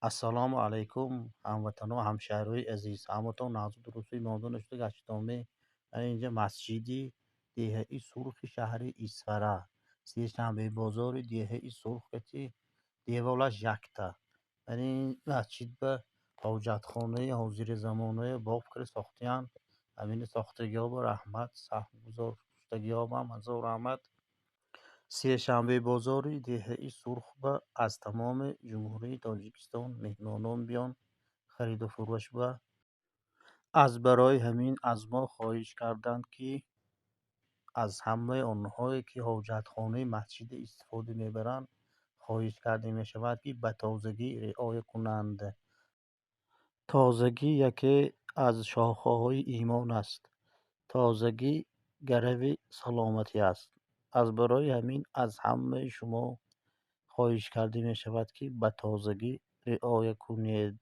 Ассалому алайкум, ҳамватано, ҳамшаҳриҳои азиз! Ҳаматон нағзу дурустӣ монда нашуда гаштитонме? Ана инҷа масҷиди деҳаи Сурхи шаҳри Исфара, сешанбебозори деҳаи Сурх кати деволаш якта. Ана ин масҷид ба ҳоҷатхонаи ҳозиразамонае боб карда сохтиянд. Ҳамини сохтагиҳо ба раҳмат, саҳмгузоршудагиҳоам ҳазор раҳмат. Сешанбебозори деҳаи Сурх ба аз тамоми Ҷумҳурии Тоҷикистон меҳмонон биён хариду фурӯш ба. Аз барои ҳамин аз мо хоҳиш карданд, ки аз ҳамаи онҳое, ки ҳоҷатхонаи масҷида истифода мебаранд, хоҳиш карда мешавад, ки ба тозагӣ риоя кунанд. Тозагӣ яке аз шохаҳои имон аст. Тозагӣ гарави саломатӣ аст. Аз барои ҳамин аз ҳамаи шумо хоҳиш карда мешавад, ки ба тозагӣ риоя кунед.